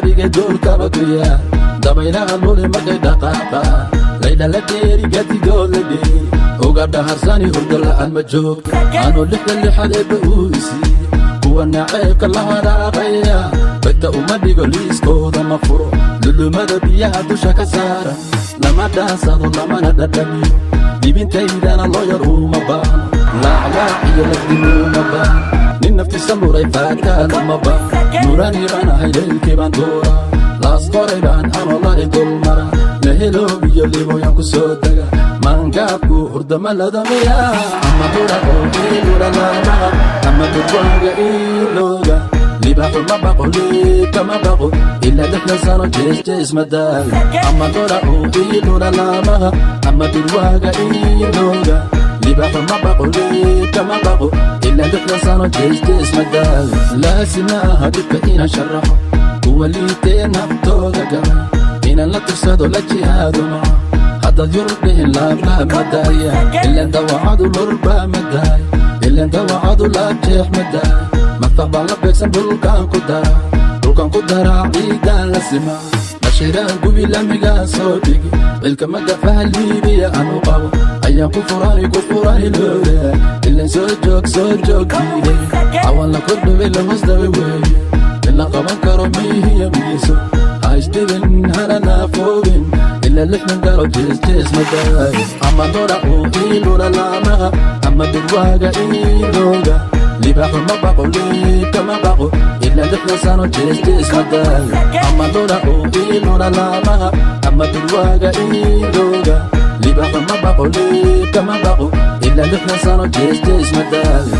Carabiga doolkaba ku yaal, dabaylaha luli markay dhaqaaqaan, laydha la dheeri gadigood la dheeri uga dhaharsani, hurdo la'aan ma joogto. Anuu lixda lixad eebba uu isiiye, kuwa naceebka la hadhaaqaya bagta uma dhigo, liiskooda ma furo. Lulumada biyaha dusha ka saaran lama dhaansado, lamana dhadhamiyo. Dhibintaydana loo yar uma baahno, laaclaac iyo lafdimuuma baahno. Nin naftiisa luray faataal uma baahno. Nurani baan ahay, leylkii baan duuraa, Laas Qoray baan anoo la idulmara, laheloob iyo Liboyan ku soo dega. Maangaabku hurdama ladamiya, ama dhura oo iilura laamaha, ama dhurwaaga iilooga. Libaaxu ma baqo, liibka ma baqo, ilaa 60 sano jees jees ma daalo. Ama dhura oo iilura laamaha, ama dhurwaaga iilooga. Libaaxu ma baqo, liibka ma baqo, ilaa 60 sano jees jees ma daalo. Laasima aha dhibka inaan sharaxo, kuwa liitee naftooda gabay inaan la tursado, la jihaado maa. Haddaad Yurub dhihin, laablaab ma daaya, ilan dawacadu lurbaa ma daay, ilan dawacadu laabjeex ma daay. Madfac baan la beegsan, dhulkaan ku daraa, dhulkaan ku daraa, ciidaan la simaa, dhashiraan gubi, lamigaan soo dhigi. Cilka magafaha Liibiya anu qabo ayaan ku furani, ku furani looda, ilan soo joog, soo joog diiday. Cawan la kordhaway, la hoos dhaway weeye, in la qaban karo miihiya miiso. Haysdhibin, hana naafoobin, ilaa 60 galo jees jees ma daay. Ama dhora oo iilura laamaha, ama dhurwaaga iilooga. Libaaxu ma baqo, liibka ma baqo, ilaa 60 sano jees jees ma daayo. Ama dhora oo iilura laamaha, ama dhurwaaga iilooga. Libaaxu ma baqo, liibka ma baqo, ilaa 60 sano jees jees ma daayo.